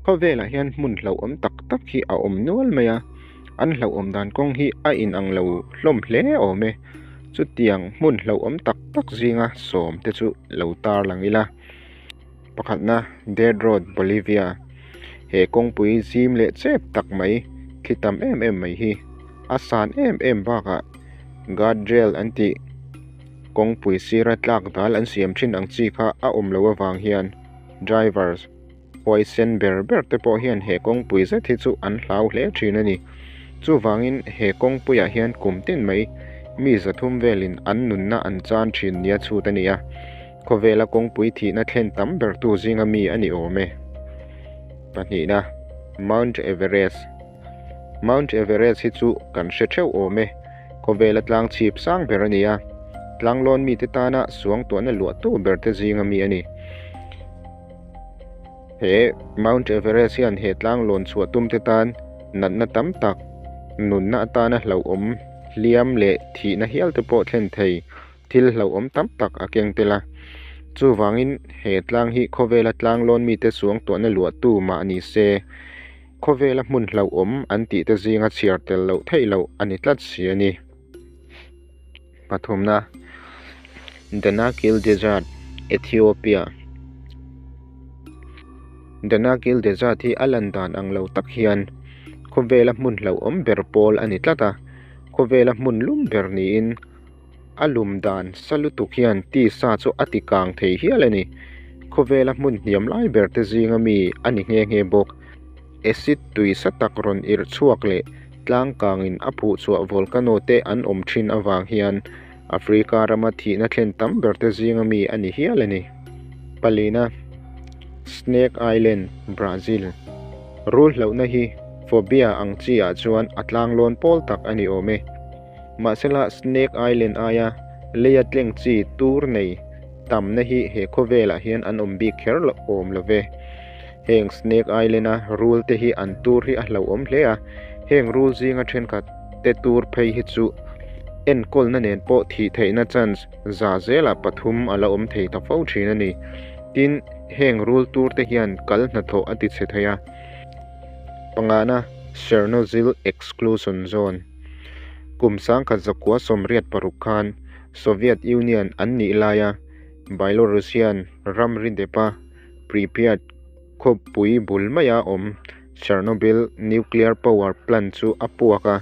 Khawvelah hian hmun hlauhawm tak tak hi a awm nual mai a, an hlauhawm dan kawng hi a inang lo hlawm hle awm e. Chutiang hmun hlauhawm tak tak zinga sawm te chu lo tarlang ila. Pakhatna, Dead Road, Bolivia. He kawngpui zim leh chep tak mai, thli tam em em mai hi a san em em bakah guardrail an tih kawngpui sira tlak dal an siam thin ang chi kha a awm loh avang hian drivers huaisen ber ber te pawh hian he kawngpui zet hi chu an hlau hle thin a ni. Chuvangin he kawngpuiah hian kum tin mai mi zathum velin an nunna an chan thin nia chhut a ni a, khawvela kawngpui thihna thlen tam bertu zinga mi a ni awm e. Pahnihna, Mount Everest Mount Everest hi chu kan hre theuh awm e, khawvela tlang chhip sang ber a ni a, tlanglawn mite tana suangtuahna luahtu berte zinga mi a ni. He Mount Everest hian he tlanglawn chhuah tumte tan natna tam tak, nunna atana hlauhawm, hliam leh thihna hial te pawh thlen thei thil hlauhawm tam tak a keng tel a. Chuvangin he tlang hi khawvela tlanglawn mite suangtuahna luahtu mah ni se, khawvela hmun hlauhawm an tihte zinga chhiar tel loh theih loh a ni tlat si a ni. Pathumna, Danakil Desert, Ethiopia Danakil Desert hi a lan dan ang lo tak hian khawvela hmun hlauhawm ber pawl a ni tlat a, khawvela hmun lum ber niin a lum dan sa lutuk hian tisa chu a ti kang thei hial a ni. Khawvela hmun hniam lai ber te zinga mi a ni nghe nghe bawk. Acid tui sa tak rawn irh chhuak leh tlangkangin a phuh chhuah volcano te an awm thin avang hian Africa rama thihna thlen tam ber te zinga mi a ni hial a ni. Palina, Snake Island, Brazil. Rul hlauhna hi phobia ang chi ah chuan a tlanglawn pawl tak a ni awm e. Mahsela Snake Island aia leia tleng chi tur nei tamna hi he khawvelah hian an awm bik kher lo awm lo ve. Heng Snake Island a rul te hi an tur hi a hlauhawm hle a, heng rul zinga thenkhat te tur phei hi chu enkawlna nen pawh thih theihna chance za zelah pathum a la awm thei ta fo thin a ni. Tin, heng rul tur te hian kal hnathawh a ti chhe thei a. Pangana, Chernozyl Exclusion Zone. Kum sangkhat zakua 86 khan Soviet Union an nih laia Byelorussian ramri depa Pripyat khawpui bul maia awm Chernobyl nuclear power plant chu a puak a,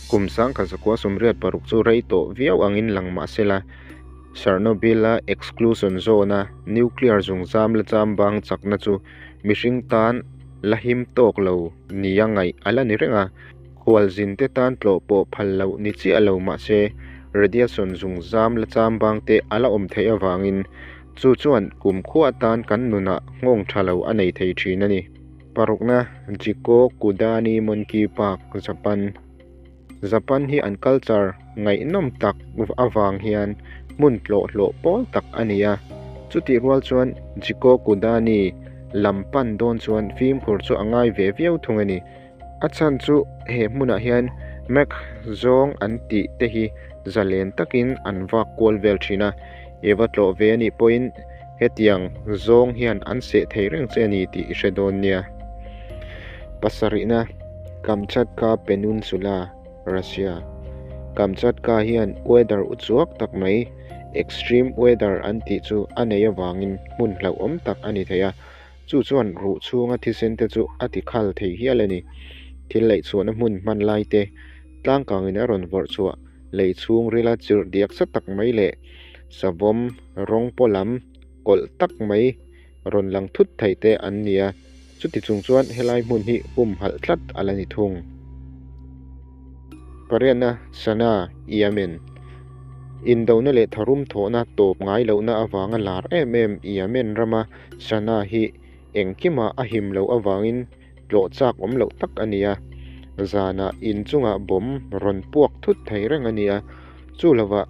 kum 1986 chu rei tawh viau angin lang mah sela, Chernobyl-a exclusion zone-a nuclear zungzam la chambang chakna chu mihring tan la him tawk lo nia ngaih a la ni reng a. Khualzin te tan tlawh pawh phal loh ni chiah lo mah se, radiation zungzam la chambang te a la awm theih avangin chu chuan kumkhua atan kan nunah nghawng tha lo a nei thei thin a ni. Parukna, Jigokudani Monkey Park, Japan Japan hi an culture ngaihnawm tak avang hian hmun tlawh hlawh pawl tak a ni a, chutih rual chuan Jigokudani lam pan dawn chuan fimkhur chu a ngai ve viau thung a ni. A chhan chu he hmunah hian Mac zawng an tih te hi zalen takin an vak kual vel thin a, i va tlawh ve anih pawhin hetiang zawng hian an seh thei reng che a ni tih i hre dawn nia. Pasarihna, Kamchatka Peninsula, Russia Kamchatka hian weather uchuak tak mai, extreme weather an tih chu a nei avangin hmun hlauhawm tak a ni thei a, Chu chuan ruh chhunga thisen te chu a ti khal thei hial a ni. Thil laih chhuahna hmun hman lai te, tlangkangin a rawn vawrh chhuah lei chhung rila chirh diak sa tak mai leh savawm rawng paw lam kawlh tak mai rawn lang thut thei te an ni a, chuti chung chuan helai hmun hi humhalh tlat a la ni thung. Pariatna, Sana, Yemen. Indona leh tharum thawhna tawp ngai lohna avanga lar em em Yemen rama Sana hi engkimah a him loh avangin tlawh chak awm loh tak a ni a, zanah inchungah bomb rawn puak thut thei reng a ni a, chu lovah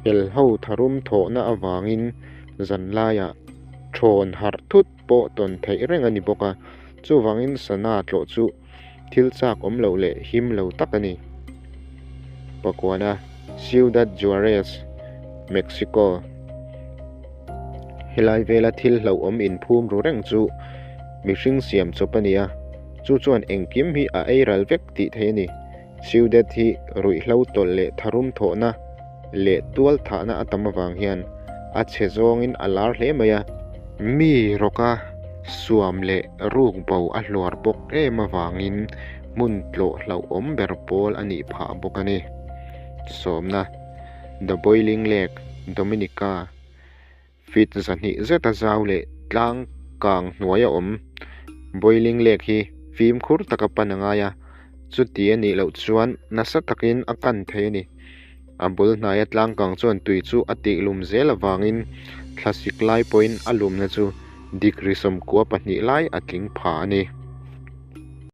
helho tharum thawhna avangin zanlaiah thawn harh thut pawh tawn theih reng a ni bawk a, chuvangin Sana tlawh chu thil chak awm loh leh him lo tak a ni. Pakuana, Ciudad Juarez, Mexico Helai vela thil hlauhawm inphum ru reng chu mihring siam chawp a ni a, chu chuan engkim hi a ei ral vek tih theih a ni. Ciudad hi ruihhlo tawlh leh tharum thawhna leh tual thahna a tam avang hian a chhe zawngin a lar hle mai a. Mi rawka suam leh ruk bo a hluar bawk em avangin hmun tlawh hlauhawm ber pawl a nih phah bawk a ni. Sawmna, The Boiling Lake, Dominica. Feet 200 zeta zau leh tlang kang hnuaia awm Boiling Lake hi fimkhur taka pan a ngai a, chuti a nih loh chuan nasa takin a kan thei a ni. A bul hnaia tlang kang chuan tui chu a tihlum zel avangin thlasik lai pawhin a lumna chu degree 92 lai a tling pha a ni.